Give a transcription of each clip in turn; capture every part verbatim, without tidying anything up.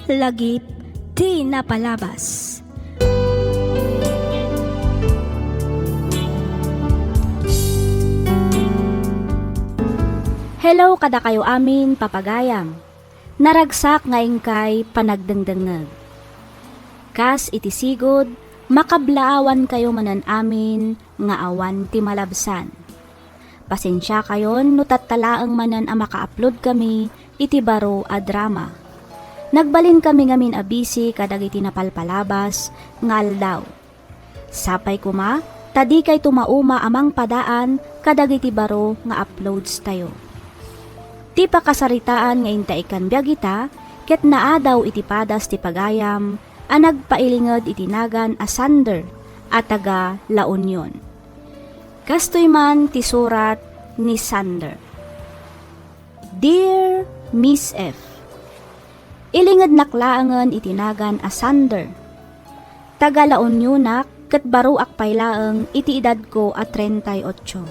Lagip ti napalabas. Hello kadakayo amin, papagayam. Naragsak nga inkay panagdengdengngeg. Kas iti sigud, makablaawankayo manen amin nga awan ti malabsan. Pasensiakayon no tatta laeng manen a maka-upload kami iti baro a drama. Nagbalin kami ngamin a busy kadagiti napalpalabas nga aldaw. Sapay koma ta dikayto mauma a mangpadaan kadagiti baro nga uploads tayo. Ti pakasaritaan nga inta ikkan biag ita ket naadaw iti padas ti pagayam a nagpailinged iti nagan a Sander a taga La Union. Kastoy man ti surat ni Sander. Dear Miss F, ilingednak laengen iti nagan a Sander. Taga La Unionak ket baroak pay laeng iti edadko a treinta y ocho.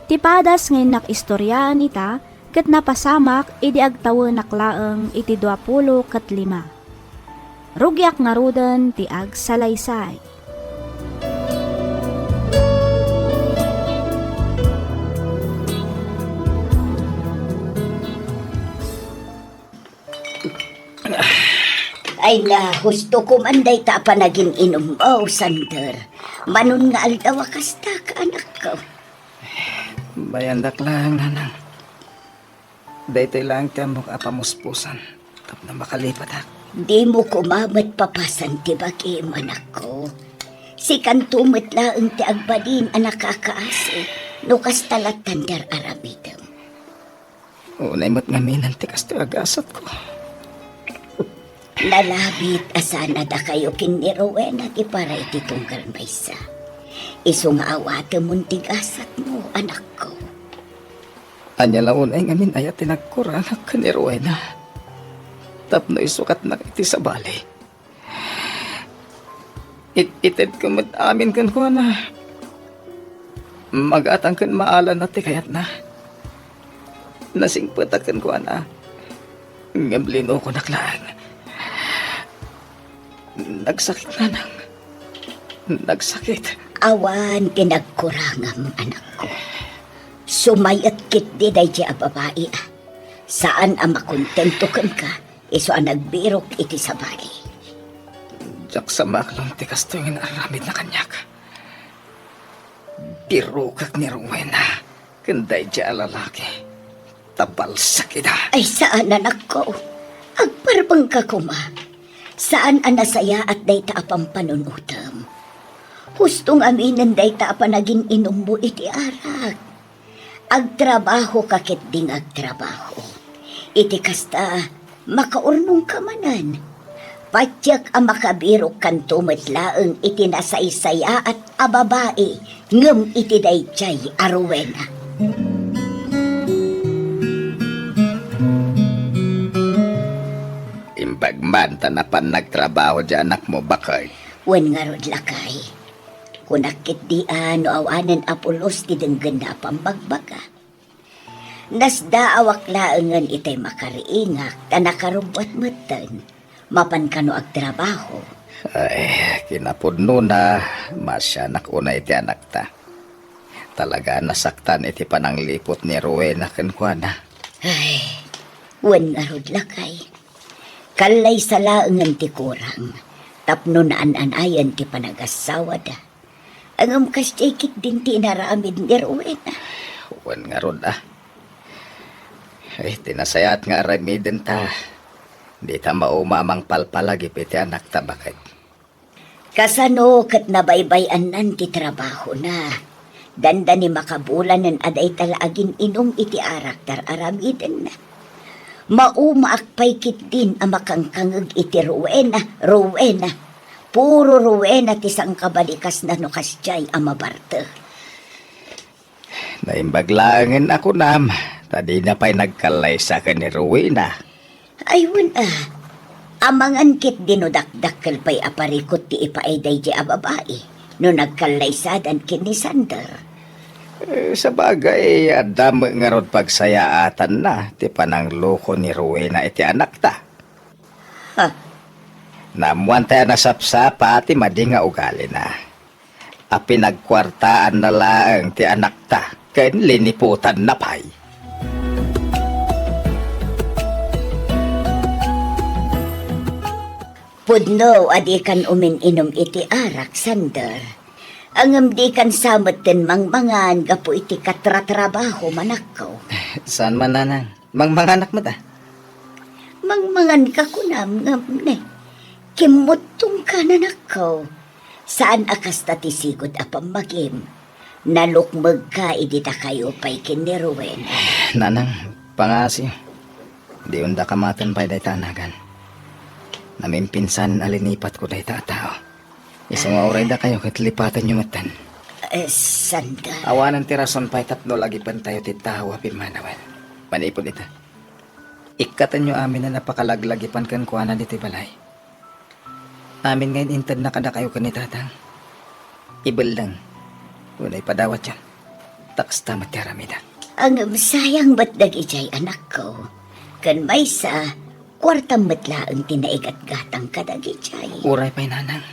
Ti padas nga innak istoriaan ita ket napasamak idi agtawenak laeng iti duapulo ket lima. Rugiak ngaruden ti agsalaysay. Ay na, husto ko man dayta a panagin-inummo, Sander. Manon nga aldaw a kasta ka, anakko. Bayandak laeng, nanang. Daytoy laeng ti ammok a pamuspusan tapno makalipatak. Dimo koma met papasan ti bagim, anakko. Sikanto met laeng ti agbalin a nakakaasi no kasta lattan ti ar-aramidem. Unay met ngaminen ti kastoy a gasatko. Nalabit a sana dakayo ken ni Rowena ti para iti tunggal maysa. Isu nga awatemon ti gasatmo, anakko. Ania la unay ngamin aya ti nagkuranak ken ni Rowena tapno isukatnak iti sabali? It-, itedko met amin kenkuana. Magatang ken maalanna ti kayatna. Nasingpetak kenkuana. Ngem linukonak laeng. Nagsakit, nanang. Nagsakit. Awan ti nagkurangam, anakko. Sumayat ketdi daydi a babai, a. Saan a makontento kenka, isu a nagbirok iti sabali. Diak sa maaklon ti kastoy nga aramidna kaniak. Birokek ni Rowena ken daydi a lalaki. Ta balsak ida. Ay, saan, anakko. Agparbengka koma. Saan a nasayaat dayta a pampanunotem. Husto ngaminen dayta a panagin-inummo iti arak. Agtrabahoka ketdi nga agtrabaho. Iti kasta, makaurnongka manen. Patiek a makabirokkanto met laeng iti nasaysayaat a babai ngem iti daydiay a Rowena. Imbag man ta napan nagtrabaho ti anakmo, baket. Wen ngarud, lakay. Kunak ketdi a no awanen a pulos ti denggenna a pammagbaga. Nasdaawak laengen itay makariingak ta nakarubbuat metten. Mapan kano agtrabaho. Ay, kinapudnona, masianak unay ti anakta. Talaga a nasaktan iti panangliput ni Rowena kenkuana. Ay, wen ngarud, lakay. Kallaysa laengen ti kurang tapno naan-anayen ti panagasawada. Ngem kasdiay ketdin ti inaramid ni Rowena. Wen ngarud, a. Ay, ti nasayaat nga aramiden ta, dita mauma a mangpalpalagip iti anakta, baket. Kasano ket nabaybay-annan ti trabahona? Dandani makabulanen a dayta la agin-inum iti arak ti ar-aramidenna. Maumaak pay ketdin a makangkangeg iti Rowena, Rowena. Puro Rowena ti sangkabalikasna no kasdiay a mabarte. Naimbag laengen a kunam, ta dina pay nagkallaysa ken ni Rowena. Ay, wen a. Amangan ketdi no dakdakkel pay a parikut ti ipaay daydi a babai no nagkallaysadan ken ni Sander. Eh, sabagay, adda met ngarud pagsayaatanna ti panangloko ni Rowena iti anakta. Ah. Naammoantay a nasapsapa ti madi nga ugalina. A pinagkuartaanna laeng ti anakta ken liniputanna pay. Pudno a dikan umin-inum iti arak, Sander. Ngem dikan sa metten mangmangan gapu iti katratrabahom, anakko. Saan man, nanang. Mangmanganak met, a. Mangmangan ka kunam ngem ne, kimmuttongka, anakko. Saan a kasta ti sigud a pammagim. Nalukmegka idi dakayo pay ken ni Rowena. Nanang, pangngaasim. Diyon da kamaten pay dayta a nagan. Namimpinsan a linipatko dayta a tao. Isu nga uray dakayo ket lipatenyo metten. Eh, Sander. Awanen ti rason pay tapno lagipentayo ti tao a pimmanawen. Manipud ita, ikkatenyo aminen a pakalaglagipan kenkuana ditoy balay. Amin nga in-intedna kadakayo ken ni Tatang, ibelleng wenno ipadawatyo. Ta kasta met ti aramidek. Ngem sayang met dagidiay, anakko. Ken maysa, kuartam met laeng ti naigatgatang kadagidiay. Uray pay, nanang.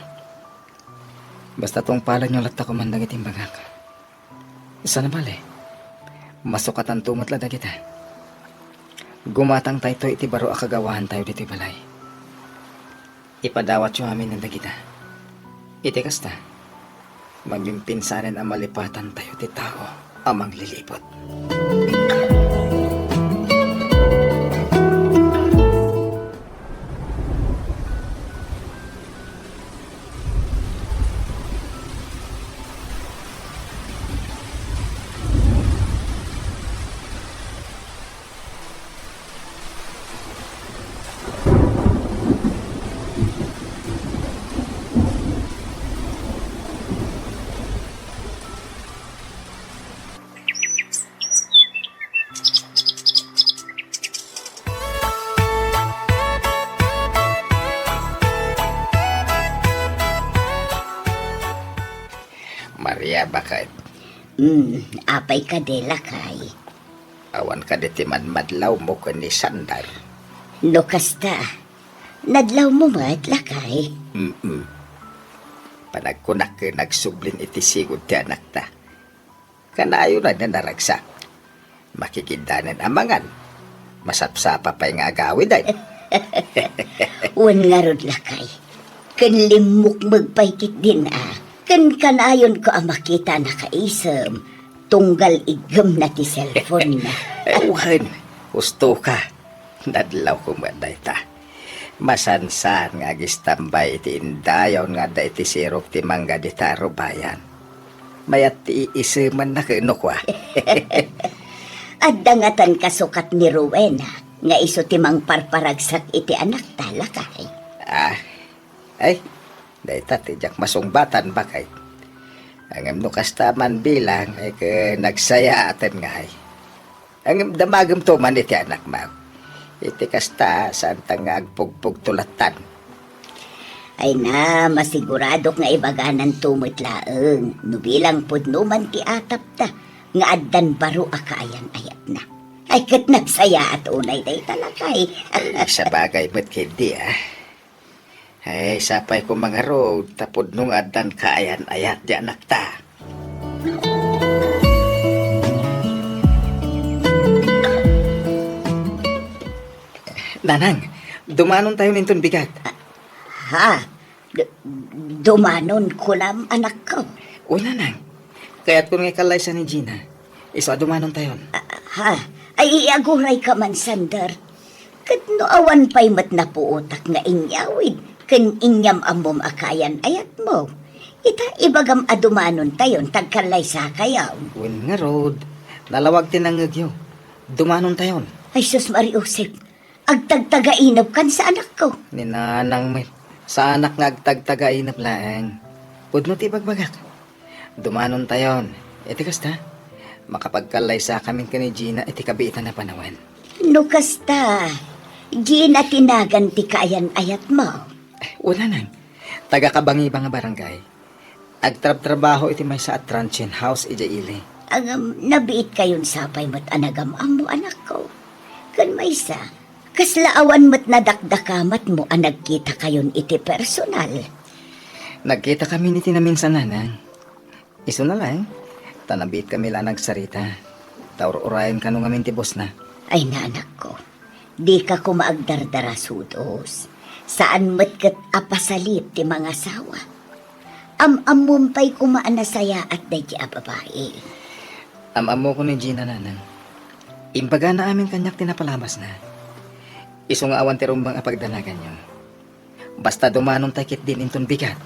Basta tungpalenyo latta koman dagiti imbagak. Sana bale, masukatanto met la dagita. Gumatangtayto iti baro a kagawaantayo ditoy balay. Ipadawatyo amin dagita. Iti kasta, mamimpinsanen a malipatantayo ti tao a mangliliput. Maria, baket. Hmm, apay kadi, lakay? Awan kadi ti madmadlawmo ken ni Sander? No kasta, nadlawmo met, lakay? Mm-mm. Panagkunak ken agsublin iti sigud ti anakta. Kanayon a naragsak. Makikiddanen a mangan. Masapsapa pay nga agawiden. Wen ngarud, lakay. Ken limmukmeg pay ketdin a. Ken kanayonko a makitana kaisem, tunggal iggemna ti cellphone-na. Ay, wen, husto ka. Nadlawko met dayta. Masansan nga agistambay iti indayon nga adda iti sirok ti mangga dita a rubayan. Mayat ti iisemanna ken no kua. Adda ngatan kasukat ni Rowena nga isu ti mangparparagsak iti anakta, lakay? Ah, ay, dayta ti diak masungbatan, baket. Ngem no kasta man bilang, ay, ket nagsayaaten ngay. Ngem damagemto man iti anakmo. Iti kasta, saanta nga agpugpugto lattan. Ay na, masiguradok nga ibagananto met laeng no bilang pudno man ti atapda nga addan baro a kaayan-ayatna. Ay, ket nagsayaat unay dayta, lakay. Ay, sabagay met ketdi, a. Ay, sapay koma ngarud, ta pudno nga addan kaayan-ayat ti anakta. Nanang, dumanontayon inton bigat. Ha? D-, dumanon, kunam, anakko? Wen, nanang. Kayatko nga ikallaysa ni Gina. Isu a dumanontayon. Ah, ha? Ay, iagurayka man, Sander. Ket no awan pay met napuotak nga inyawid ken inyam-ammom a kaayan-ayatmo, ita, ibagam a dumanontayon ta agkallaysakayo. Wen ngarud, nalawag ti nangngegyo. Dumanontayon. Ay, sus, Mariusep, agtagtagainepkan sa, anakko. Ni nanang met, saanak nga agtagtagainep laeng. Pudno ti ibagbagak. Dumanontayon. Iti kasta, makapagkallaysakamin ken ni Gina iti kabiitan a panawen. No kasta, Gina ti nagan ti kaayan-ayatmo? Wen, nanang. Taga-Cabangiba nga barangay. Agtrabtrabaho iti maysa a transient house idiay ili. Ngem, nabiitkayon sapay met a nagam-ammo, anakko. Ken maysa, Kasla awan met nadakdakamatmo a nagkitakayon iti personal? Nagkitakamin iti naminsan, nanang. Isuna laeng, ta nabiitkami la a nagsarita. Ta ur-urayen kano ngamin ti bosna. Ay, anakko, dika koma agdardarasudos. Saan met ket a pasalip ti mangasawa. Am-ammom pay koma a nasayaat daydi a babai. Am-ammoko ni Gina, nanang. Imbagana amin kaniak ti napalabasna. Isu nga awan ti rumbeng a pagdanaganyo. Basta dumanon tay ketdin inton bigat.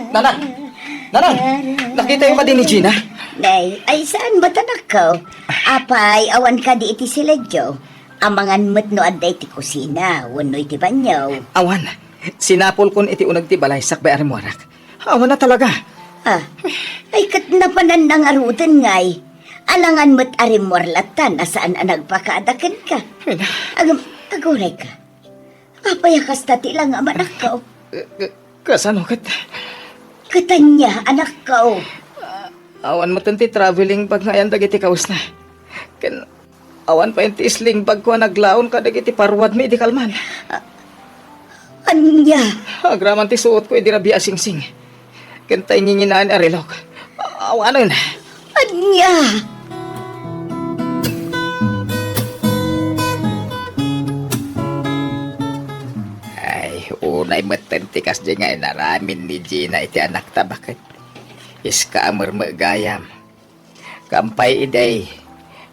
Nanang! Nanang! Nakitayo kadi ni Gina? Nay, ay saan met, anakko? Apay, awan kadi iti siledyo? Amangan met no adda iti kusina wenno iti banio. Awan. Sinapulkon iti uneg ti balay sakbay a rimmuarak. Awan a talaga. Ah, ay ket napananna ngaruden ngay. Alangan met a rimmuar latta a saan a nagpakada kenka. Ay na. Agam, agurayka. Apay a kasta ti langam, anakko? Eh, eh, kasano ket? Ket ania, anakko? Awan met ti traveling bag nga ayan dagiti kawesna. Ken awan pay ti sling bag ko a naglaon kadagiti paruadmi idi kalman. Ah, ania? Agraman ti suotko idi rabii a singsing. Ken tay nginginaen a relok. Awanen. Ania? Ay, unay metten ti kasdi nga inaramid ni Gina iti anakta, baket. Iska a merme gayam. Kampay idi,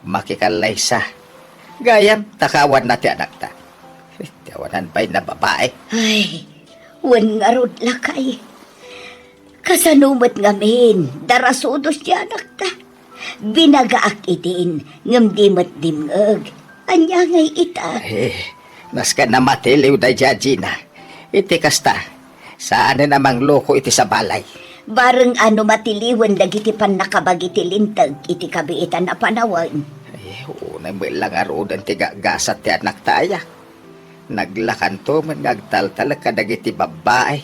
makikallaysa. Gayam, ta kaawanna ti anakta. Ti awanan pay na babai. Ay, wen ngarud, lakay. Kasano met ngamin, darasudos ti anakta? Binagaak idin, ngem di met dimngeg. Ania ngay ita? Eh, nasken a matiliw daydi a Gina. Iti kasta, saanen a mangloko iti sabalay. Bareng a no matiliwen dagiti pannakabagi ti linteg iti kabiitan a panawen. Eh, unay met la ngaruden ti gagasat ti anakta aya. Naglakanto met nga agtaltalek kadagiti babbai.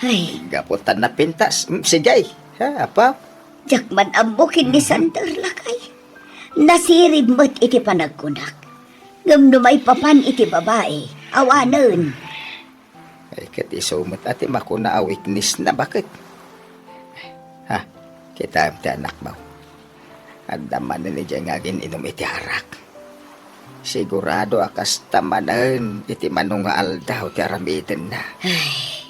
Ay. Gapu ta napintas. Mm, sige. Ha, apa? Diak man ammo ken ni Mhm. Sander, lakay. Nasirib met iti panagkunak. Ngem no maipapan iti babai, awanen. Ay, ket isu met a ti makuna a weakness na, baket. Ha, kitaem ti anakmo. Adda manen idiay nga agin-inum iti arak. Sigurado a kasta manen iti mano nga aldaw ti aramidenna. Ay,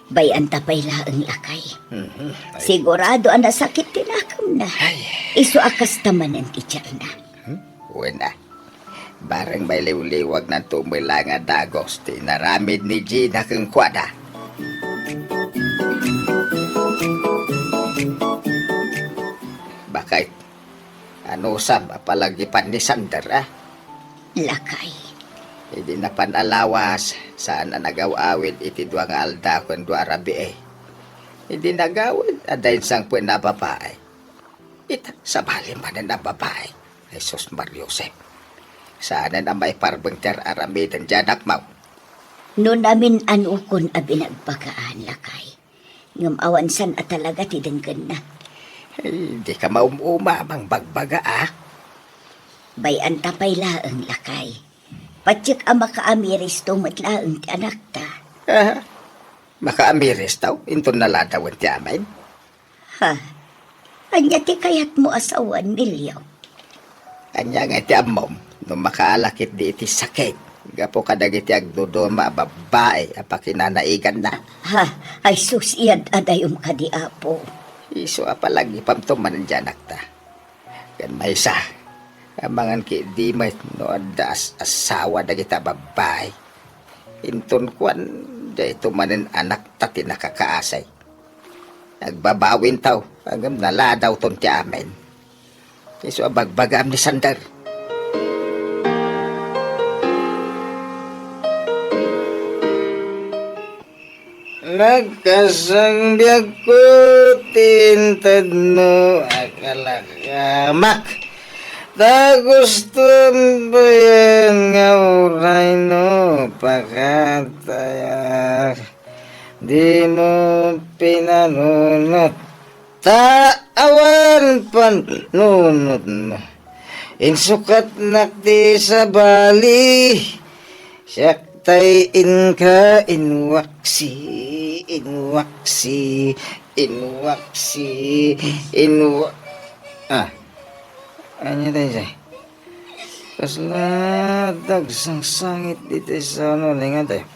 bay-anta pay laeng, lakay. Mhm. Ay. Sigurado a nasakit ti nakemna. Ay. Isu a kasta manen ti tiarna. Hmm? Wen a. Bareng mailiwliwagnanto met la nga dagus ti inaramid ni Gina kenkuana. Baket, anusam a palagipan ni Sander, a? Lakay. Idi napan a lawas, saan a nagaw-awid iti dua nga aldaw ken dua a rabii. Idi nagawid, adda insangpetna a babai. Ita, sabali manen a babai. Jesus Maria Josep. Saanen a maiparbeng ti ar-aramiden ti anakmo. No namin-anokon a binagbagaan, lakay. Ngem awan saan a talaga ti denggenna. Ay, dika maum-uma a mangbagbaga, a? Bay-anta pay laeng, lakay. Patiek a makaamiristo met laeng ti anakta. Ah, makaamiristo? Inton naladawen ti amin? Ha? Ania ti kayatmo a sawen, Melio? Ania ngay ti ammom no makaala ketdi iti sakit gapu kadagiti agduduma a babbai a pakinanaiganna? Ha? Ay sus, iyad-adayom kadi, Apo. Isu a palagipamto manen diay anakta. Ken maysa, amangan ketdi met no adda as-, asawa dagita babbai. Inton kuan, dayto manen anakta ti nakakaasay. Agbabawinto, ngem naladawton ti amin. Isu a bagbagaam ni Sander. Nagkasangbiagko ti intedmo a kalakamak. Ta gusto bayan nga uray no pakatayak. Dimo pinanunot. Ta awan panunotmo. Insukatnak ti sabali. Siak tay inka, inwaksi, inwaksi, inwaksi, inwa-, ah. Ania daydiay? Kasla dagsangsangit ditoy sa ano, lingan tayo.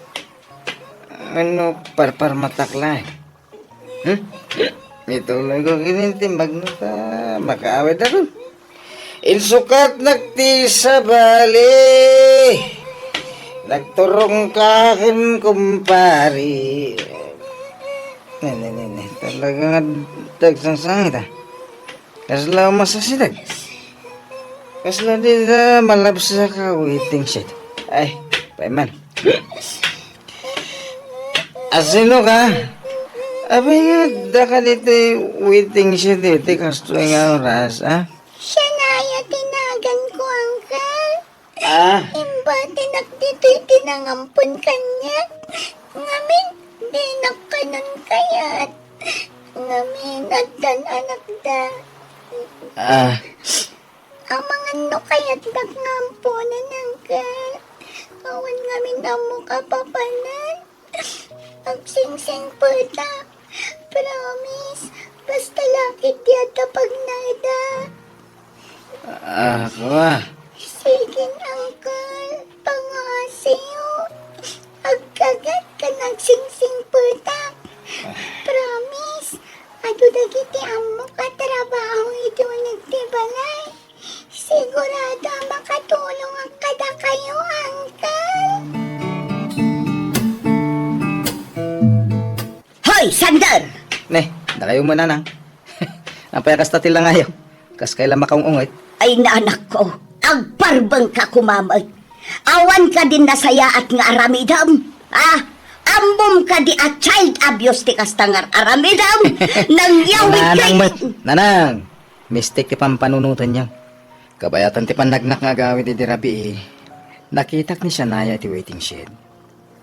Ano, parparmatak lang. Hmm? Ituloy ko kini ti magno ta makaawid ako. Insukatnak ti sabali. Nagturong ka ken kumpari. Ne, ne, ne, ne. Talaga nga dagsangsangit, ah. Kasla masasidag. Kasla di da malabsa ka waiting shed. Ay, paiman. Asino ka? Abi nga, adda ka ditoy waiting shed iti kastoy nga oras, ah? Siya na aya ti naganko, Uncle. Ah? Imbatinak ditoy ti nangampon kaniak. Ngamin, dinak kanon kayat. Ngamin, addan anakda. Ah. Amangan no kayatdak nga amponan, Uncle. Awan ngamin ammok a papanan. Agsingsingpetak. Promise. Basta lakit ti adda pagnaeda. Ah, kua. Sige, Uncle. Pangaasiyo. Agkagat ken agsingsingpetak. Promise. Adu dagiti ammok a trabaho iti uneg ti balay. Sigurado a makatulongak kadakayo, Uncle. Hoy, Sander! Ne, dakayo met, nanang. Apay a kasta ti langayo? Kas kay la makaung-ungit. Ay, nanakko, agparbengka koma met. Awan kadin nasayaat nga aramidem, a? Ammom kadi a child abuse ti kasta nga aramidem? Nangyawid kay... Nanang met, nanang! Mistik ti pampanunotenyo. Kabayatan ti pannagnak nga agawid idi rabii, nakitak ni Shania iti waiting shed.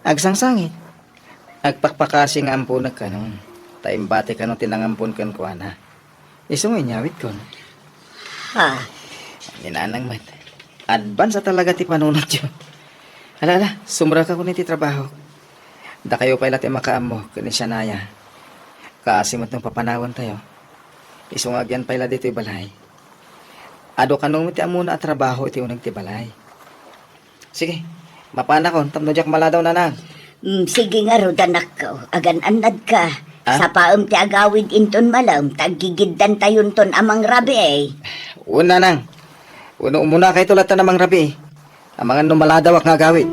Agsangsangit. Agpakpakasi nga amponek kanon, ta imbati kano ti nangampon kenkuana. Isu nga inyawidkon. Ha? Ni nanang met. Advance a talaga ti panunotyo. Ala, ala, sumrekakon iti trabahok. Dakayo pay la ti makaammo ken ni Shania. Kaasi met no papanawentayo. Isu nga agyan pay la ditoy balay. Adu kano met ti ammona a trabaho iti uneg ti balay. Sige, mapanakon tapno diak maladaw, nanang. Mm, sige ngarud, anakko, agan-annadka. Ah? Sapaem ti agawid inton malem, ta aggigiddantayonton a mangrabii. Wen, nanang. Wenno umunakayto latta a mangrabii. Amangan no maladawak nga agawid.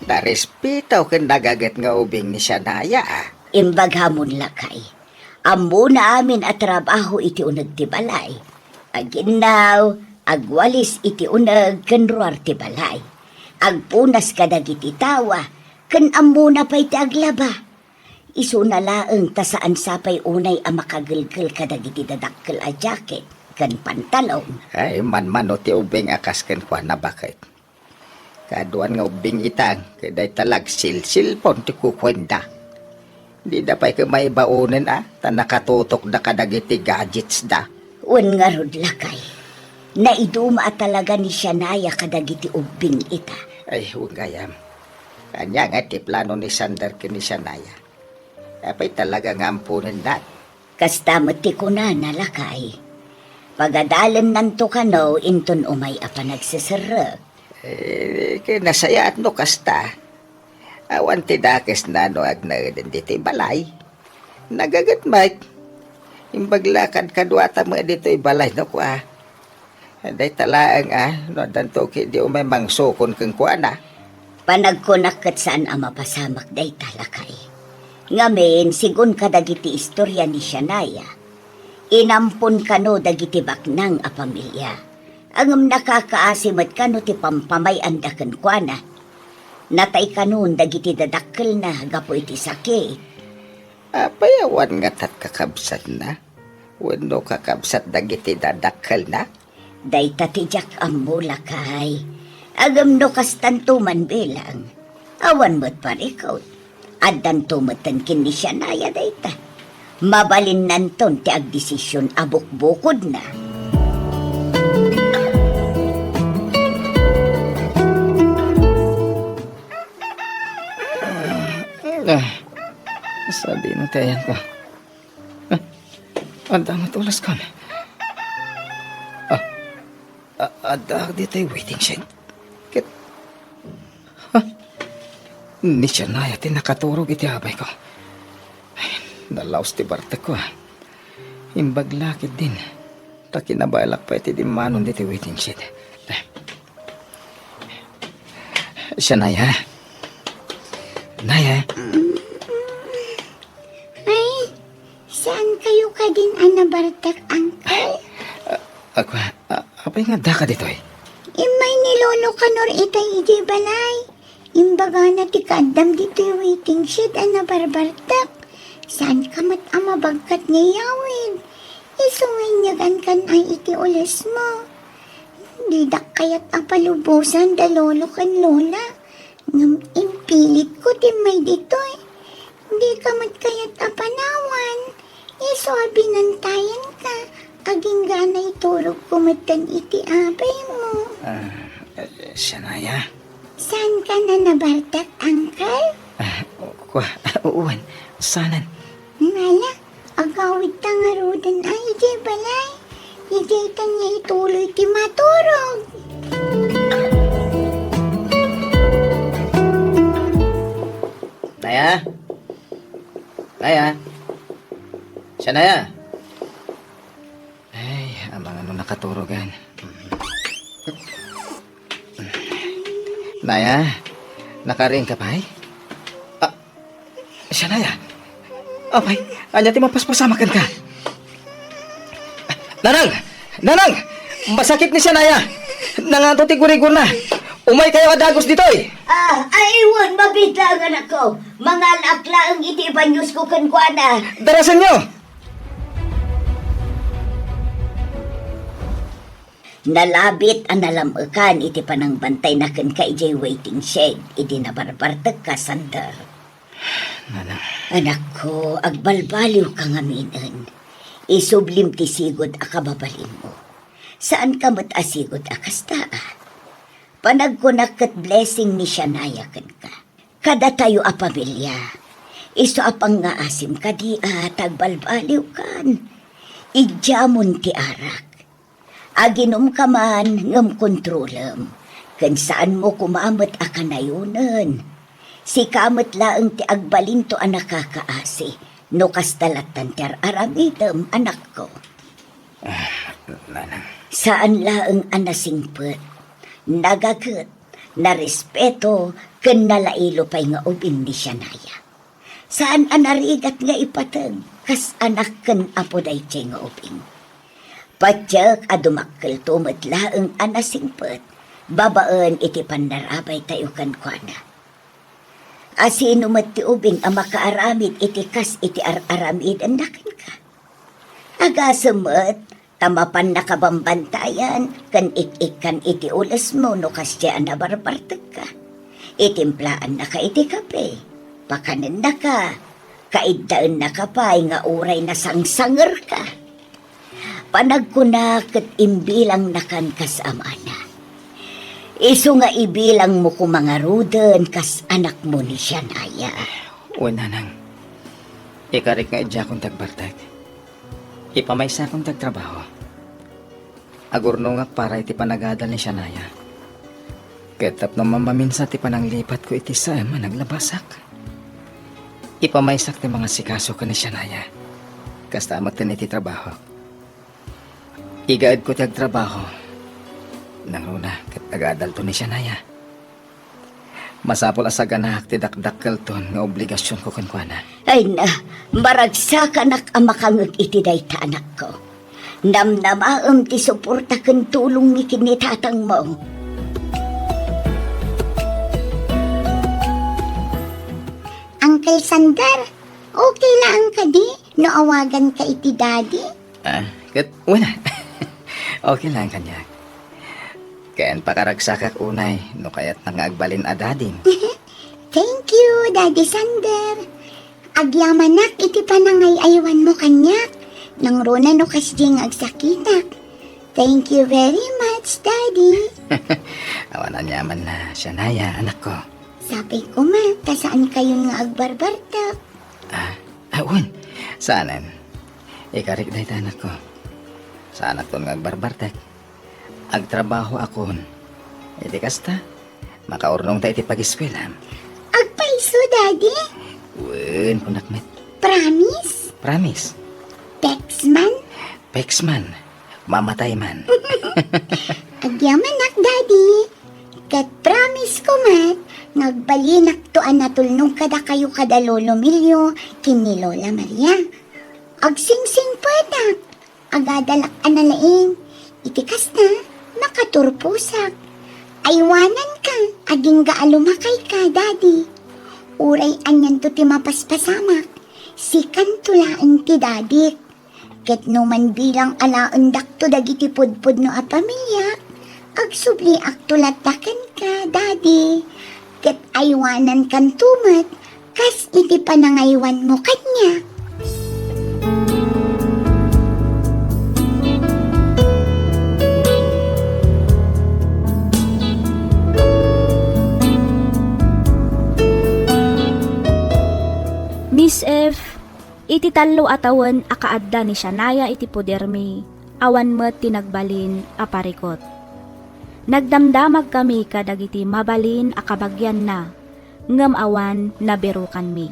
Narespetaw ken nagaget nga ubing ni Shania, a. Imbagamon, lakay. Ammona amin a trabaho iti uneg ti balay. Aginnaw, agwalis iti uneg ken ruar ti balay. Agpunas kadagiti tawa, ken ammona pay ti aglaba. Isuna laeng ta saan sapay unay a makagelgel kadagiti dadakkel a jacket ken pantalon. Ay, manmano ti ubing a kas kenkuana, baket. Kaduan nga ubbing ita, ket dayta la agsilsilpon ti kukuenda. Dida pay ket maibaonen a, ta nakatutokda kadagiti gadgetsda. Wen ngarud, lakay. Naiduma a talaga ni Shania kadagiti ubbing ita. Ay, wen gayam. Ania nga ti plano ni Sander ken ni Shania? Apay talaga nga amponendan? Kasta met ti kunana, lakay. Pagadalennanto kano inton umay a panagseserrek. Eh, ket nasayaat no kasta. Awan ti dakesna no agnaeden ditoy balay. Nagaget met. Imbag la kadkaduata met ditoy balay no kua. Dayta laeng a, no addanto ketdi umay mangsukon kenkuana. Panagkunak ket saan a mapasamak dayta, lakay. Ngamin, sigun kadagiti istorya ni Shania, inampon kano dagiti baknang a pamilia. Ngem nakakaasi met kano ti pampamay-anda kenkuana. Natay kanon dagiti dadakkelna gapu iti sakit. Apay awan ngata't kakabsatna? Wenno kakabsat dagiti dadakkelna? Dayta ti diak ammo, lakay. Ngem no kastanto man bilang, awan met parikut. Addanto metten ken ni Shania dayta. Mabalinnanton ti agdesision a bukbukodna. Ah, sadino ti ayanko? Ah, adda met uloskon. Ah, a-, adda ditoy waiting shed. Ket, ha? Ni Shania ti nakaturog iti abayko. Ay, nalaos ti bartekko, ah. Imbag la ketdin ta kinabaelak pay iti dimmanon ditoy waiting shed. Shania. Naya. Ay, saan kayo kadin a nabartek, Uncle? A-, ako, a-, apay nga daka ditoy? Immay ni Lolo Kanor itay idiay balay. Imbagana ti kaaddam ditoy waiting shed a nabarbartek. Saan ka met a mabagkat nga iyawid? Isu nga inyagan kan ay iti ulesmo. Didak kayat a palubosan da Lolo ken Lola. Ngem impilitko ti immay ditoy. Dika met kayat a panawan. Isu a binantayanka. Agingga naiturogko metten iti abaymo. Ah, eh, Shania? Saan ka na nabartek, Uncle? Ah, kua, wen, saanen. Ngala, agawidta ngaruden ay idiay balay. Idiay ta nga ituloy ti maturog. Naya? Naya? Shania? Ay, amangan no nakaturogan. Naya, nakariingka pay? Ah, Shania. Apay, ania ti mapaspasamak kenka? Nanang! Nanang! Masakit ni Shania! Nangato ti gurigurna! Umaykayo a dagus ditoy! Ah, ay, wen, mabiit laeng, anakko. Mangalaak laeng iti ibanyusko kenkuana. Darasenyo! Nalabit a nalam-ekan iti panangbantayna kenka idiay waiting shed idi nabarbartekka, Sander. Nanang. Anakko, agbalbaliwka ngaminen. Isublim ti sigud a kababalinmo. Saanka met a sigud a kasta, a. Panagkunak ket blessing ni Shania kenka. Kadatayo a pamilia, isu a pangngaasim kadi a ta agbalbaliwkan. Idiamon ti arak. Aginumka man ngem kontrolem, ken saanmo koma met a kanayonen. Sika met laeng ti agbalinto a nakakaasi no kasta lattan ti ar-aramidem, anakko. Ah, nanang. Saan laeng a nasingpet, nagaget, narespeto, ken nalailo pay nga ubing ni Shania. Saan a narigat nga ipateg kas anak ken apo daytoy nga ubing. Patiek a dumakkelto met laeng a nasingpet babaen iti pannarabaytayo kenkuana. A sino met ti ubing a makaaramid iti kas iti ar-aramidenna kenka? Agasem met ta mapannaka bambantayan ken ik-ikkan iti ulesmo no kasdiay a nabarbartekka. Itimplaannaka iti kape, pakanennaka, kaiddaennaka pay nga uray nasangsangerka. Panagkuna ket imbilangnakan kas amana. Isu nga ibilangmo koma ngaruden kas anakmo ni Shania. Wen, nanang. Ikarik nga idiakon ti agbartek. Ipamaysakon ti agtrabaho. Agurnongak para iti panagadal ni Shania. Ket tapno mammaminsa ti pananglipatko iti saem a naglabasak. Ipamaysak ti mangasikaso ken ni Shania. Kasta met ken iti trabaho. Igaedko ti agtrabaho. Nangruna ket agadalto ni Shania. Masapul a saganak ti dakdakkelton nga obligasionko kenkuana. Ay na, maragsakanak a makangeg iti dayta, anakko. Namnamaem ti suporta ken tulong ni ken ni tatangmo. Uncle Sander, okay lang kadi no awagan ka iti daddy? Ah, ket, wala. Okay lang kaniak. Ken pakaragsakak unay no kayatna nga agbalin a dadim. Thank you, Daddy Sander. Agyamanak iti panangay-aywanmo kaniak. Nangruna no kasdi nga agsakitak. Thank you very much, Daddy. Awan aniaman na, Shania, anakko. Sapay koma, ta saan kayon nga agbarbartek. Ah, ah, wen, saanen. Ikarik dayta, anakko. Saanakton nga agbarbartek. Agtrabahoakon. Iti kasta, makaurnongta iti pagiskuelam. Agpayso, Daddy? Wen, kunak met. Promise? Promise. Pexman? Pexman. Mamatay man. Agyamanak, Daddy. Ket promise ko met nga agbalinakto a natulnog kadakayo kada Lolo Milio ken ni Lola Maria. Agsingsingpetak, agadalak a nalaing. Iti kasta, makaturposak. Aywananka, agingga a lumakayka, Daddy. Uray anianto ti mapaspasamak, sikanto laeng ti dadik. Ket no manbilang alaendakto dagiti pudpudno a pamiliak, agsubliakto latta kenka, Daddy. Ket aywanankanto met kas iti panangaywanmo kaniak. Miss F, iti tallo a tawen a kaadda ni Shania iti podermi, awan met ti nagbalin a parikut. Nagdamdamagkami kadagiti mabalin a kabagianna, ngem awan nabirukanmi.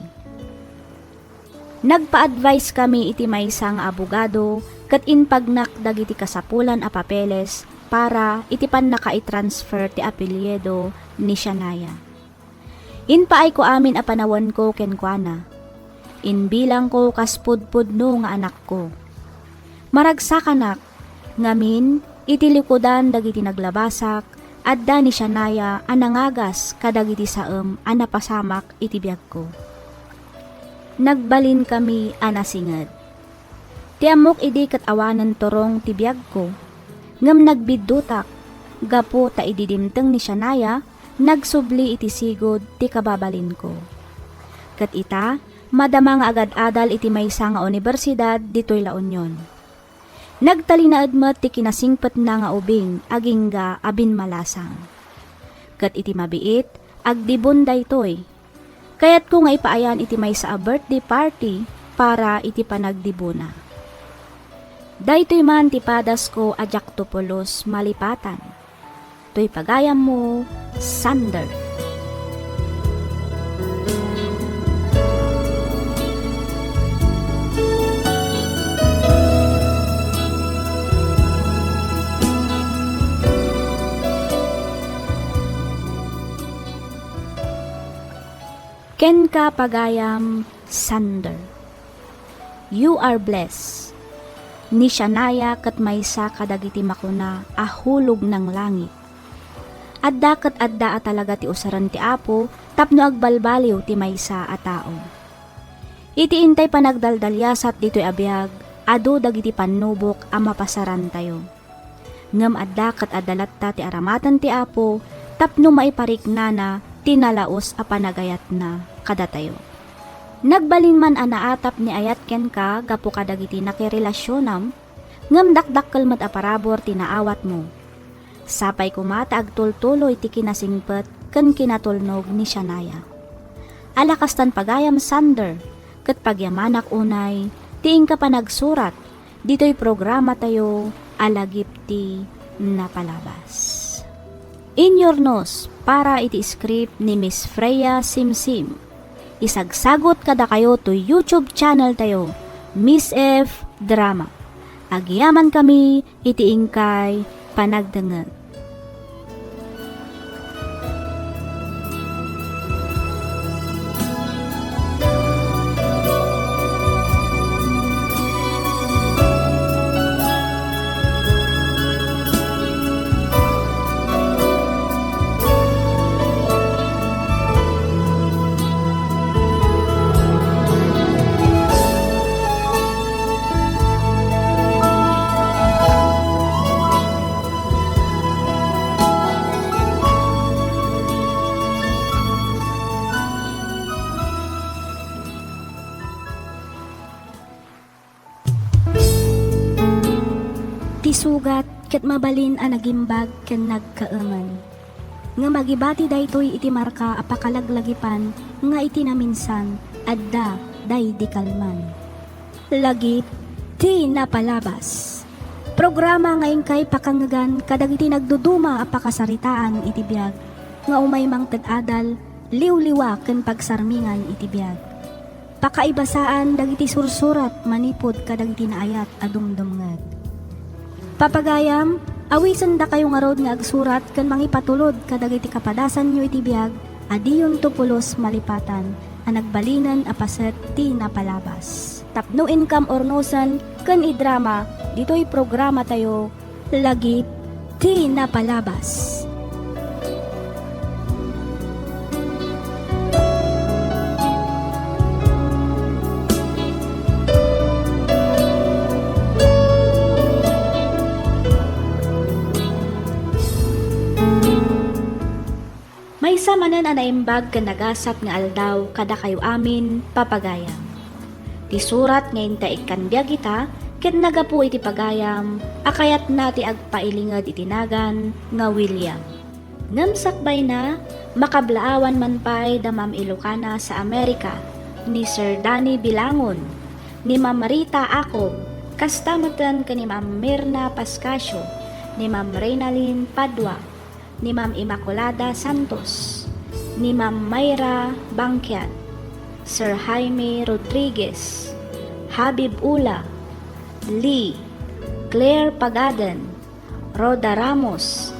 Nagpa-advise kami iti maysa nga abogado ket impagnak dagiti kasapulan a papeles para iti pannakaitransfer ti apelyido ni Shania. Impaayko amin a panawenko kenkuana. Inbilangko kas pudpudno nga anakko. Maragsakanak ngamin iti likudan dagiti naglabasak, adda ni Shania a nangagas kadagiti saem a napasamak iti biagko. Nagbalinkami a nasinged. Ti ammok idi ket awanen turong ti biagko, ngem nagbiddutak gapu ta idi dimteng ni Shania, nagsubli iti sigud ti kababalinko. Ket ita, madama nga agad-adal iti maysa nga unibersidad ditoy La Union. Nagtalinaed met ti kinasingpetna nga ubing agingga a binmalasang. Ket iti mabiit, agdibon daytoy. Kayatko nga ipaayan iti maysa a birthday party para iti panagdibona. Daytoy man ti padasko a diakto pulos malipatan. Toy pagayammo, Sander. Kenka pagayam, Sander. You are blessed. Ni Shania ket maysa kadagiti makuna a hulog nang langit. Adda ket adda a talaga ti usaren ti Apo tapno agbalbaliw ti maysa a tao. Iti intay panagdaldaliasat ditoy a biag, adu dagiti pannubok a mapasarantayo. Ngem adda ket adda latta ti aramaten ti Apo tapno maipariknana ti nalaus a panagayatna kadatayo. Nagbalin man a naatap ni ayat kenka gapu kadagiti nakirelasionam, ngem dakdakkel met a parabur ti naawatmo. Sapay koma ta agtultuloy ti kinasingpet ken kinatulnog ni Shania. Ala kastan pagayam, Sander, ket pagyamanak unay ti inka panagsurat ditoy programatayo a Lagip ti Napalabas. Inyurnos para iti script ni Miss Freya Simsim. Isagsagut kadakayo toy YouTube channel tayo, Miss F Drama. Agyamankami iti inkay panagdengngeg. Ti sugat ket mabalin a nagimbag ken nagkaemen. Ngem agibati daytoy iti marka a pakalaglagipan nga iti naminsan, adda daydi kalman. Lagip ti napalabas. Programa nga inkay pakangngegan kadagiti nagduduma a pakasaritaan iti biag nga umay mangted adal, liwliwa ken pagsarmingan iti biag. Pakaibasaan dagiti sursurat manipud kadagiti naayat a dumdumngeg. Papagayam, awisendakayo ngarud nga agsurat ken mangipatulod kadagiti kapadasanyo iti biag a diyonto pulos malipatan a nagbalinen a paset ti napalabas. Tapno inkam urnosen ken idrama ditoy programatayo, Lagip ti Napalabas. Maysa manen a naimbag ken nagasat nga aldaw kadakayo amin, papagayam. Ti surat nga inta ikkan biag ita ket naggapu iti pagayam a kayatna ti agpailinged iti nagan nga William. Ngem sakbayna, makablaawan man pay da Ma'am Ilocana sa America, ni Sir Danny Bilangon, ni Ma'am Rita Acob, kasta metten ken ni Ma'am Mirna Pascasio, ni Ma'am Reynalyn Padua, ni Ma'am Immaculada Santos, ni Ma'am Myra Bangkiat, Sir Jaime Rodriguez, Habib Ula, Lee, Claire Pagaden, Rhoda Ramos,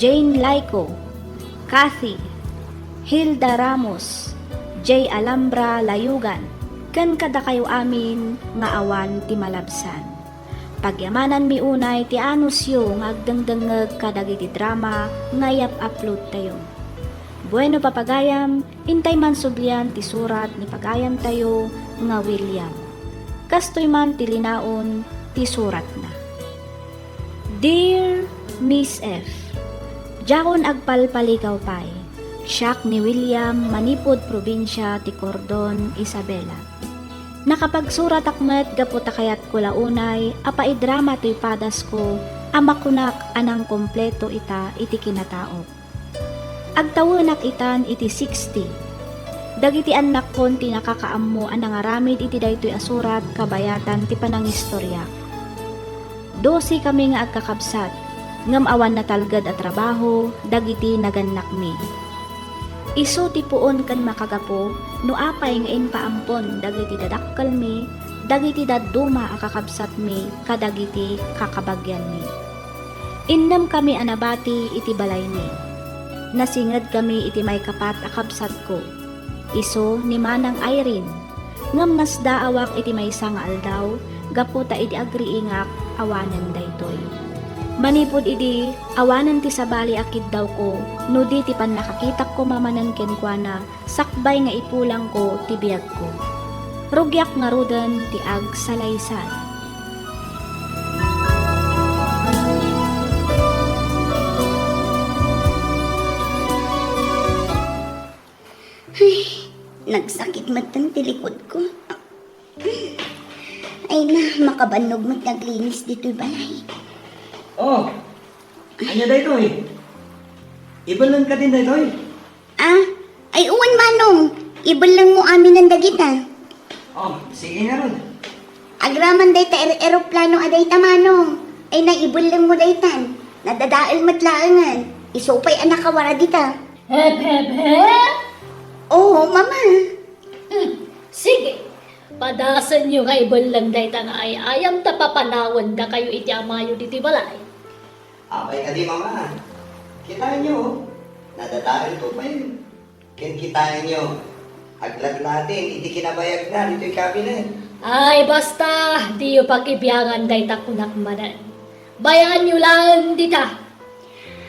Jane Laico, Kathy, Hilda Ramos, Jay Alhambra Layugan, ken kadakayo amin nga awan ti malabsan. Pagyamananmi unay ti anusyo nga agdengdengngeg kadagiti drama nga iyap-uploadtayo. Bueno, papagayam, intay man sublian ti surat ni pagayamtayo nga William. Kastoy man ti linaon ti suratna. Dear Miss F, diakon agpalpaligaw pay. Siak ni William, manipud probinsia ti Cordon, Isabela. Nakapagsuratak met gapu ta kayatko la unay a paidrama toy padasko a makunak a nangkompleto ita iti kinataok. Agtawenak itan iti sixty. Dagiti annakkon ti nakakaammo a nangaramid iti daytoy a surat kabayatan ti panangistoriak. Dose kami nga agkakabsat, ngem awan natalged a trabaho dagiti nagannakmi. Isu ti puon ken makagapu no apay nga impaampon dagiti dadakkelmi, dagiti dadduma a kakabsatmi kadagiti kakabagianmi. Innem kami a nabati iti balaymi. Nasinged kami iti maikapat a kabsatko, isu ni Manang Irene, ngem nasdaawak iti maysa nga aldaw gapu ta idi agriingak, awanen daytoy. Manipud idi, awanen ti sabali a kiddawko no di ti pannakakitak koma manen kenkuana sakbay nga ipulangko ti biagko. Rugiak ngaruden ti agsalaysay. Ay, nagsakit metten ti likudko. Ay na, makabannog met ti aglinis ditoy balay. Oh, ania daytoy? Ibellengka din daytoy? Ah, ay, wen, Manong. Ibellengmo aminen dagita. Oh, sige ngarud. Agraman dayta er-, eroplano a dayta, Manong. Ay, naibellengmo daytan. Nadadael met laengen. Isu pay a nakawara dita. Hep, hep, hep! Oo, Mama. Hmm, sige. Padasenyo nga ibelleng dayta nga ay-ayam ta papanawendakayo iti amayo ditoy balay. Apay kadi, Mama? Kitaenyo, oh. Nadadaelko pay. Ken kitaenyo, aglatlatin iti kinabayagna ditoy kabinet. Ay, basta, diyo pakibiangan dayta kunak manen. Bayaanyo laeng dita.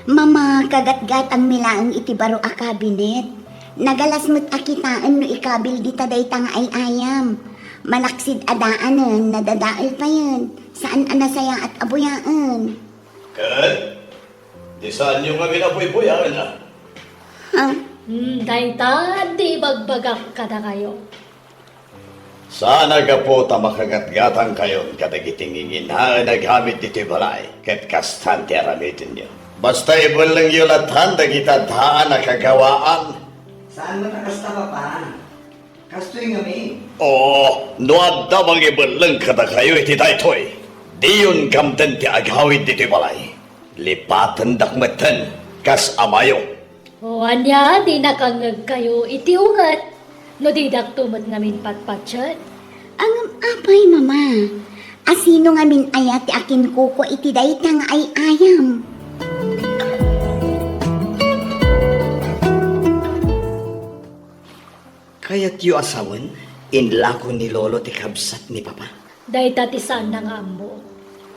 Mama, kagatgatangmi laeng iti baro a kabinet. Nagalas met a kitaen no ikabil dita dayta nga ay-ayam. Malaksid a daanen, nadadael payen. Saan a nasayaat a buyaen. Ket, di saanyo ngamin a buybuyaen, a? Ha? Hmm, dayta, di ibagbagak kadakayo. Saan a gapu ta makagatgatangkayon kadagiti nginginaen a gamit ditoy balay, ket kastan ti aramidenyo. Basta ibellengyo latta dagiti addaan a kagawaan. Saan met a kasta, Papa? Kastoy ngamin. Oo, no adda mangibelleng kadakayo iti daytoy, diyon kamden ti agawid ditoy balay. Lipatendak metten kas amayo. O ania, di nakangngegkayo iti unget no didakto met ngamin patpatien? Ngem apay, Mama? Asino ngamin aya ti akinkukua iti dayta nga ay-ayam? Kayatyo a sawen, inlako ni Lolo ti kabsat ni Papa? Dayta ti saanna nga ammo.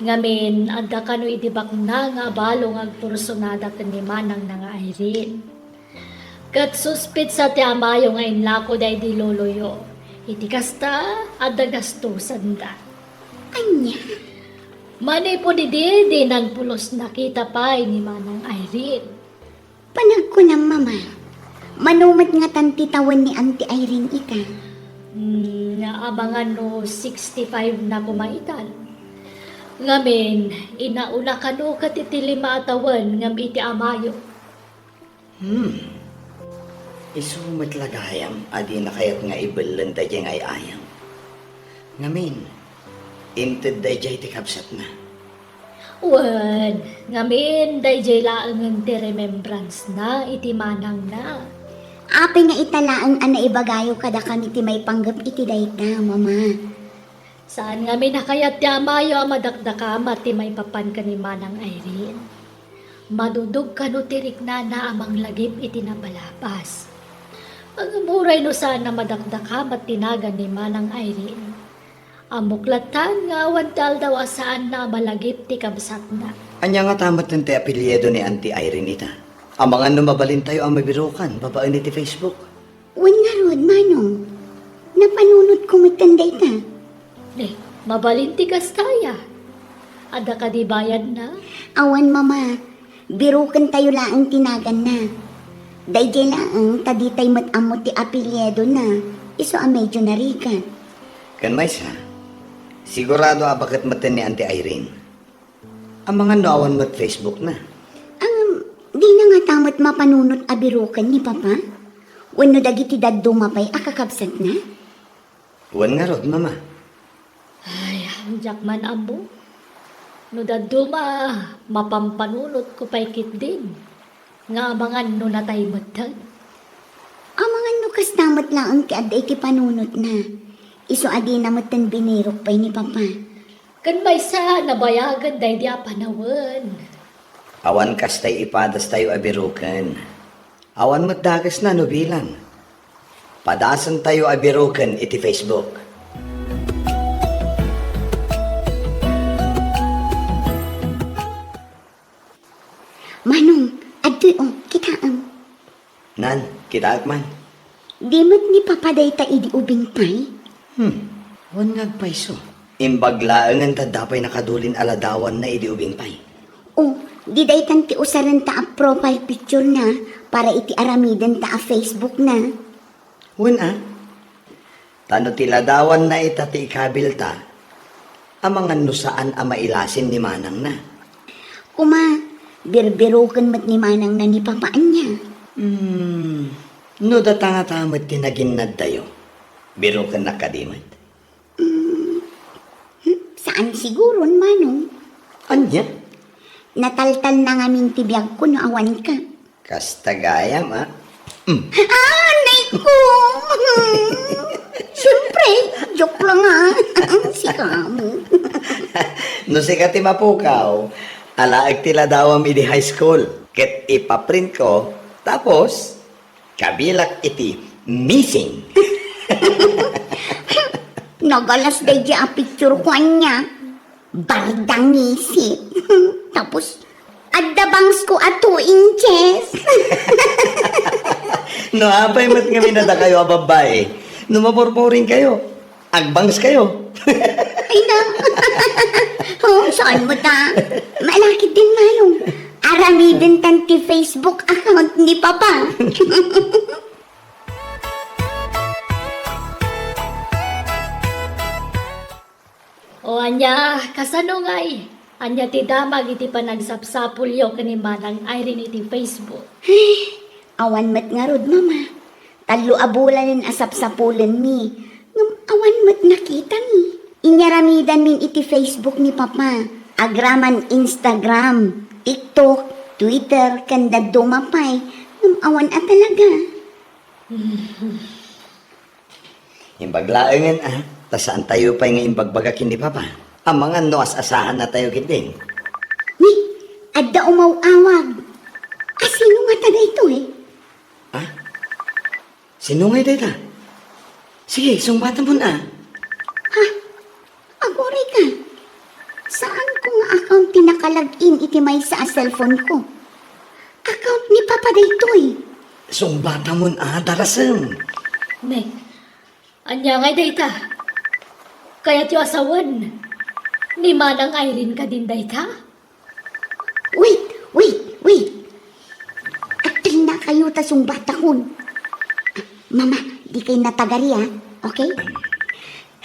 Ngamin, adda kano idi bakna nga abalo nga agpursunada ken ni manangna nga Irene. Ket suspetsa ti amayo nga inlako daydi loloyo. Iti kasta, adda gastosanda. Ania? Manipud idi, dinan pulos nakita pay ni Manang Irene. Panagkunam, Mama, mano met ngatan ti tawen ni Auntie Irene ita? Hmm, amangan no sixty-five na koma itan. Ngamin, inauna kano ket iti lima a tawen ngem iti amayo. Hmm. Isu met la gayam a dina kayat nga ibelleng daydiay nga ay-ayam. Ngamin, inted daydiay ti kabsatna. Wen, ngamin, daydiay laengen ti remembrance-na iti manangna. Apay nga ita laeng a naibagayo kadakami ti maipanggep iti dayta, Mama? Saan ngamin a kayat ti amayo a madakdakamat ti maipapan ken ni Manang Irene. Madudog kano ti riknana a manglagip iti napalabas. Ngem uray no saan a madakdakamat ti nagan ni Manang Irene. Ammok lattan nga awan ti aldaw a saanna a malagip ti kabsatna. Ania ngata metten ti apelyido ni Auntie Irene ita? Amangan no mabalintayo a mabirukan babaen iti Facebook. Wen ngarud, Manong. Napanunotko metten dayta. Eh, mabalin ti kasta aya. Adda kadi bayadna? Awan, Mama. Birukentayo laeng ti naganna. Daydiay laeng ta ditay met ammo ti apelyidona, isu a medyo narigat. Ken maysa, sigurado a baket metten ni Auntie Irene. Amangan no awan met Facebookna. Ngem, dina ngata met mapanunot a biruken ni Papa? Wenno dagiti dadduma pay a kakabsatna? Wen ngarud, Mama. Ay, diak man ammo. No dadduma, mapampanunotko pay ketdin nga amangan no natay metten. Amangan no kasta met laeng ti adda iti panunotna. Isu a dina metten binirok pay ni Papa. Ken maysa, nabayagen daydi a panawen. Awan kastay ipadastayo a biruken. Awan met dakesna no bilang. Padasentayo a biruken iti Facebook. Manong, adtoy, o, kitaem. Nan, kitaek man. Di met ni Papa dayta idi ubing pay? Hmm, wen nga agpayso. Imbag laengen ta adda pay nakadulin a ladawanna idi ubing pay. O, di daytan ti usarenta a profile picture-na para iti aramidenta a Facebook-na. Wen a? Ta no ti ladawanna ita ti ikabilta, amangan no saan a mailasin ni manangna. Kuma, birbiruken met ni manangna ni Papa ania? Hmm, no data ngata met ti naginnadtayo, birukennak kadi met. Hmm, hmm, saan siguron, Manong. Ania? Nataltalna ngamin ti biagko no awanka. Kasta gayam, a? Mm. Ah, nay ko! Siyempre, joke lang, a. Sika mo. No sika ti mapukaw, alaek ti ladawam idi high school. Ket ipaprintko, tapos, kabilak iti missing. Nagalas daydi a picture ko ania. Bardangisip. Tapos, adda bangsko a two inches. No apay met ngamin a dakayo a babbai, no mapurpuringkayo, agbangskayo. Ay na. O, saan met a? Malakit din, Manong. Aramidentan ti Facebook account ni Papa. O ania, kasano ngay? Ania ti damag iti panagsapsapulyo ken ni Manang Irene iti Facebook? Awan met ngarud, Mama. Tallo a bulanen a sapsapulenmi. Ngem awan met nakitami. Inyaramidanmin iti Facebook ni Papa. Agraman Instagram, TikTok, Twitter, ken dadduma pay. Ngem awan a talaga. Imbag laengen, a, ta saantayo pay nga imbagbaga ken ni Papa. Amangan no as-asahannatayo ketdin. Ni, adda umaw-awag. A, sino ngata daytoy? Ha? Sino ngay dayta? Sige, sungbatamon, a. Ha? Aguray ka. Saanko nga account ti naka-log in iti maysa a cellphone ko. Account ni Papa daytoy. Sungbatamon, a, darasem. Ne, ania ngay dayta? Kayatyo a sawen ni Manang Irene kadin dayta? Wait, wait, wait. Agtalnakayo ta sungbatakon. Mama, dikay natagari, a. Okay?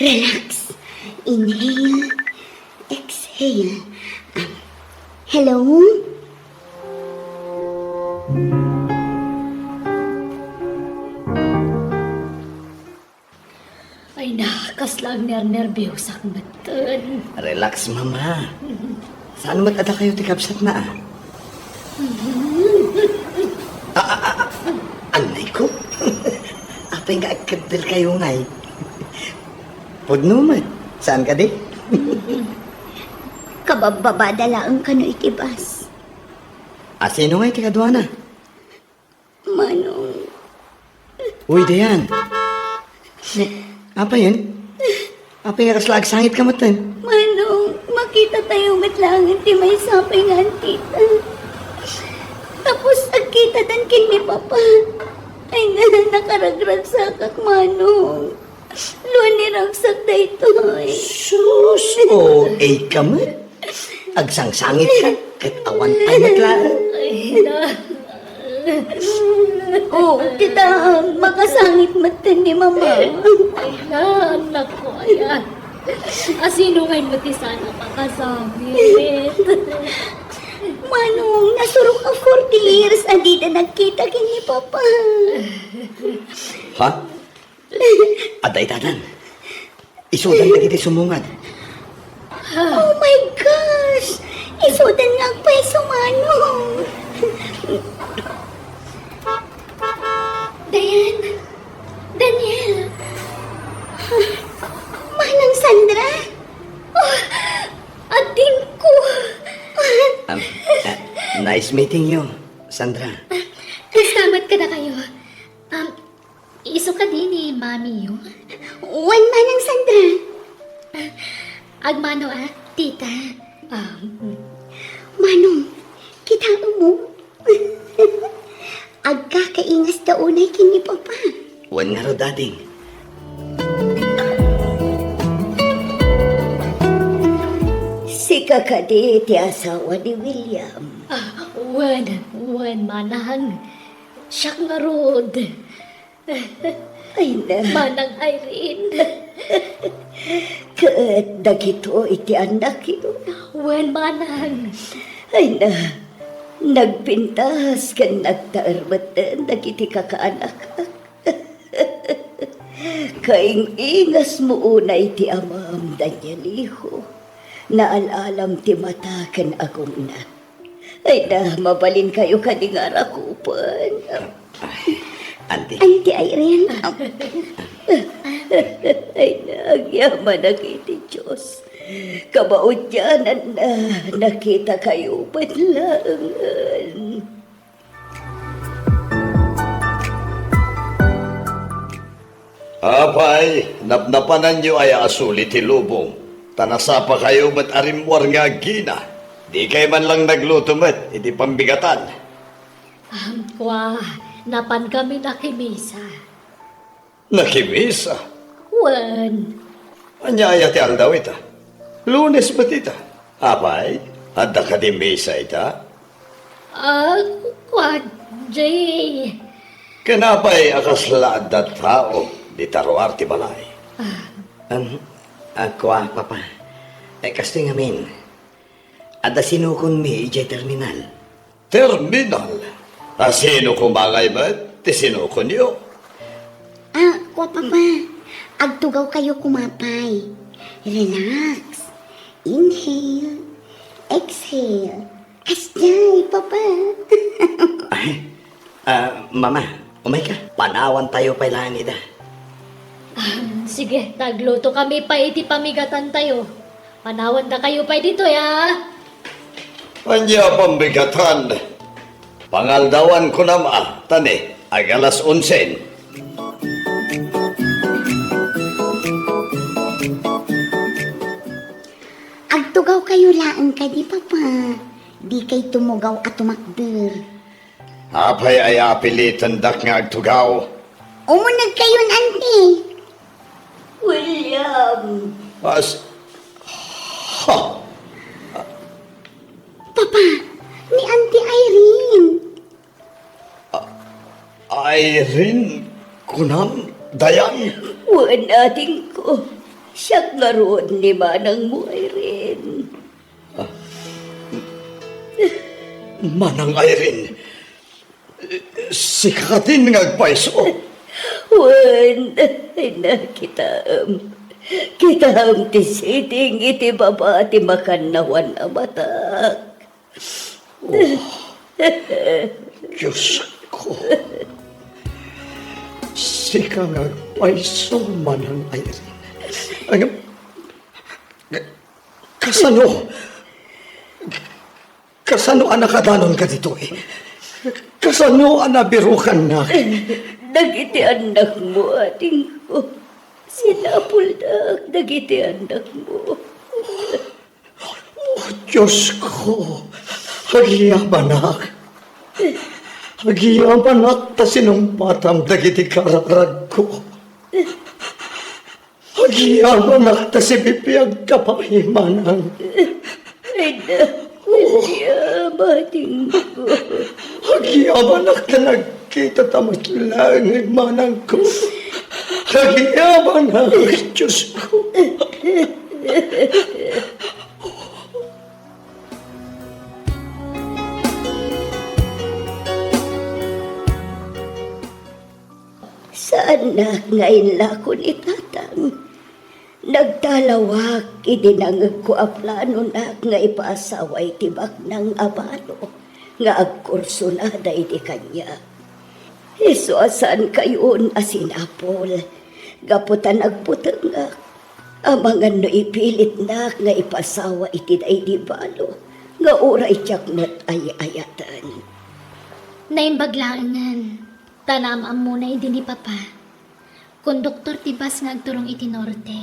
Relax. Inhale, exhale. Ah, hello? Ay na, kasla agnernerbiosak metten. Relax, Mama. Saan met a dakayo ti kabsatna, a? A, a, a, a, anay ko. Apay nga agkeddel kayo ngay? Pudno met. Saan kadi? Kababbabada laeng kano iti bus. A, sino ngay ti kaduana? Manong. Uy, Dayan. Apay, apay nga kasla agsangit ka metten? Manong, makita tayo met laeng ti maysa pay nga antita. Tapos agkita tan ken ni Papa. Ay na, nakaragragsakak, Manong. Luan ni ragsak daytoy. Sus, O A ka met. Agsangsangit ka, ket awan pay met laeng. Ay, na. O, kita, makasangit met ni Mama. Ay, na, anak ko, ayan. A, sino ngay met ti saan a makasangit? Manong, nasurok a forty years a dida nagkita ken ni Papa. Ha? Adda itadan. Isudan dagiti sumungad. Oh my gosh! Isudan nga agpayso, Manong! Dayan! Daniel! Manang Sandra? Oh, adingko! Um, uh, nice meeting you, Sandra. Ah, kastamat kadakayo. Um, Isu kadi ni Mami yo? Wen, Manang Sandra. Ah, agmano a, tita. Ah, mm. Manong, kitaem mo? Agkakaingas ta unay ken ni Papa. Wen ngarud, ading. Sika kadi ti asawa ni William? Ah, wen, wen, manang. Siak ngarud. Ay na. Manang Irene. Ket dagitoy ti annakyo? Wen, manang. Ay na, nagpintas ken nagtaer metten dagiti kakaanakak. Kaing-ingasmo unay ti amam, Danieliho. Naal-alam ti mata ken agongna. Ay na, mabalinkayo kadi nga arakupen. Ay, Auntie. Auntie Irene. Ay na, agyamanak iti Dios. Kabaudyanan na, nakitakayo met laengen. Apay, napnapananyo aya a suli ti lubong, ta nasapakayo met a rimmuar nga aggina. Dikay man lang nagluto met iti pambigatan. Am, kua, napankami nakimisa. Nakimisa? Wen. Ania aya ti aldaw ita? Lunes met ita. Apay, adda kadi misa ita? Ah, kua, Jay. Ken apay a kasla adda tao dita ruar ti balay? Ah. An, a, kua, Papa. Eh, kastoy ngamin, adda sinukonmi idiay terminal. Terminal? A, sino koma ngay met ti sinukonyo? Ah, kua, Papa. Agtugawkayo koma pay. Relax. Inhale. Exhale. Asdiay, Papa. Ay, ah, Mama, umayka. Panawantayo pay laeng ida. Ah, sige, ta aglutokami pay iti pamigatantayo. Panawandakayo pay ditoy, a. Ania a pambigatan? Pangaldawan kunam a, ta ni, ag-alas onsen. Agtugawkayo laeng kadi, Papa. Dikay tumugaw a tumakder. Apay aya a pilitendak nga agtugaw? Umunegkayon, Auntie. William. As-, ha? Papa, ni Auntie Irene. A-, Irene, kunam, Dayan? Wen, adingko. Siak ngarud ni manangmo, Irene. Ah. Manang Irene, sika kadin nga agpayso? Wen, ay na, kitaem. Kitaem ti siding iti baba ti makannawan a matak. Oh, Diosko. Sika nga agpayso, Manang Irene. Ngem, kasano? Kasano a nakadanonka ditoy? Kasano a nabirukannak? Dagiti annakmo, adingko. Sinapuldak dagiti annakmo. Oh, Diosko, agyamanak. Agyamanak ta sinumpatam dagiti kararagko. Agyamanak ta sibibiagka pay, manang. Ay na, William, adingko. Agyamanak ta nagkitata met laeng, manangko. Agyamanak, Diosko. Saannak nga inlako ni Tatang. Nagtalawak idi nangegko a planonak nga ipaasawa iti baknang a balo nga agkursunada idi kaniak. Isu a saankayon a sinapul, gapu ta nagbutengak. Amangan no ipilitnak nga ipasawa iti daydi balo nga uray diak met ay-ayaten. Naimbag laengen, ta naam-ammona idi ni Papa. Konduktor ti bus nga agturong iti norte.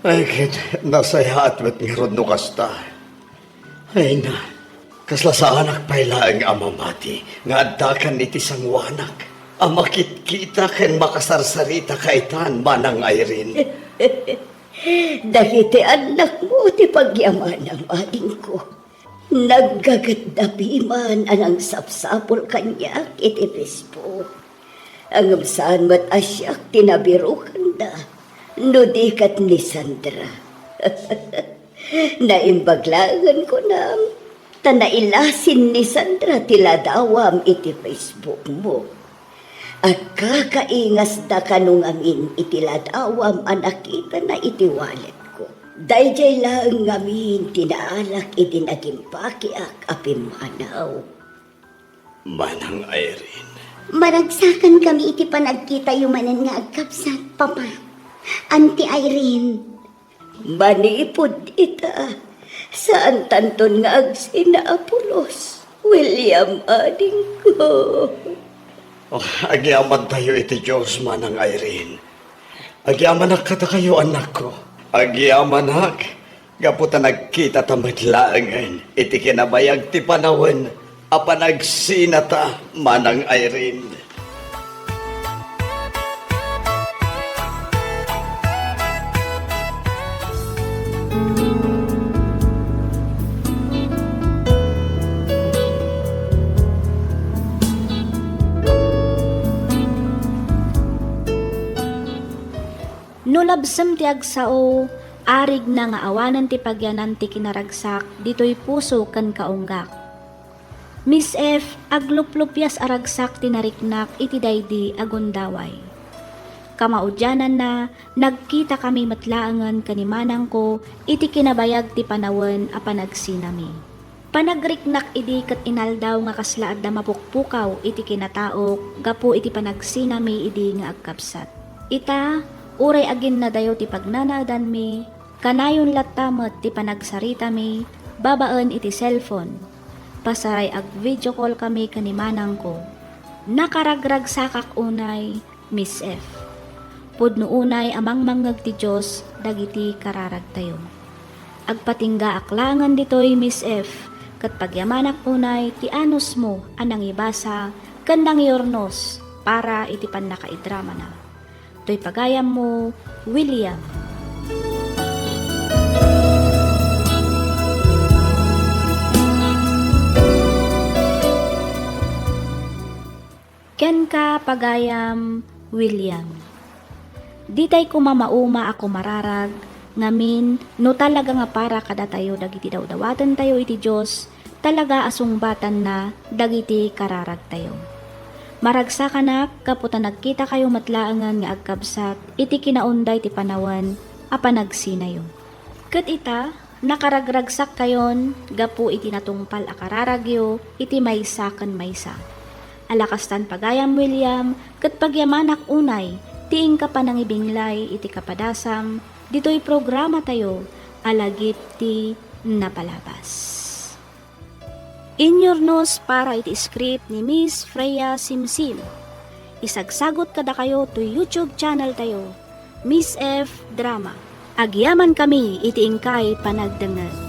Ay, ket nasayaat met ngarud no kasta. Ay na, kasla saanak pay laeng a mamati nga addakan iti sanguanak a makitkita ken makasarsarita kaitan, Manang Irene. Dagiti annakmo ti pagyamanam, adingko. Naggagetda piman a nangsapsapul kaniak iti Facebook. Ngem saan met a siak ti nabirokanda, no di ket ni Sandra. Naimbag laengen kunam, ta nailasin ni Sandra ti ladawam iti Facebook mo. Agkakaingasda kano ngamin iti ladawam a nakitana iti walletko. Daydiay laeng ngamin ti naalak idi nagimpakiak a pimmanaw. Manang Irene. Maragsakankami iti panagkitayo manen nga agkabsat, Papa. Auntie Irene. Manipud ita, saantanton nga agsina a pulos, William, adingko. Oh, agyamantayo iti Dios, Manang Irene. Agyamanak kadakayo, annakko. Agyamanak, gapu ta nagkitata met laengen iti kinabayag ti panawen a panagsinata, Manang Irene. No labsem ti agsao, Arigna nga awanen ti pagyanan ti kinaragsak ditoy puso ken kaunggak. Miss F, agluplupias a ragsak ti nariknak iti daydi a gundaway. Kamaudiananna, nagkitakami met laengen ken ni manangko iti kinabayag ti panawen a panagsinami. Panagriknak idi ket inaldaw nga kasla adda mapukpukaw iti kinataok gapu iti panagsinami idi nga agkabsat. Ita, uray aginnadayo ti pagnanaedanmi, kanayon latta met ti panagsaritami babaen iti cellphone. Pasaray ag-video call kami ken ni manangko. Nakaragragsakak unay, Miss F. Pudno unay a mangmangngeg ti Dios dagiti kararagtayo. Agpatinggaak laengen ditoy, Miss F, ket pagyamanak unay ti anusmo a nangibasa ken nangiurnos para iti pannakaidramana. Toy pagayammo, William. Kenka, pagayam, William. Ditay koma mauma a kumararag, ngamin, no talaga nga para kadatayo dagiti dawdawatentayo iti Dios, talaga a sungbatanna dagiti kararagtayo. Maragsakanak gapu ta nagkitakayo met laengen nga agkabsat iti kinaunday ti panawen a panagsinayo. Ket ita, nakaragragsakkayon gapu iti natungpal a kararagyo iti maysa ken maysa. Ala kastan, pagayam William, ket pagyamanak unay ti inka panangibinglay iti kapadasam ditoy programatayo a Lagip ti Napalabas. Inyurnos para iti script ni Miss Freya Simsim. Isagsagut kadakayo toy YouTube channel tayo, Miss F Drama. Agyaman kami iti inkay panagdengngeg.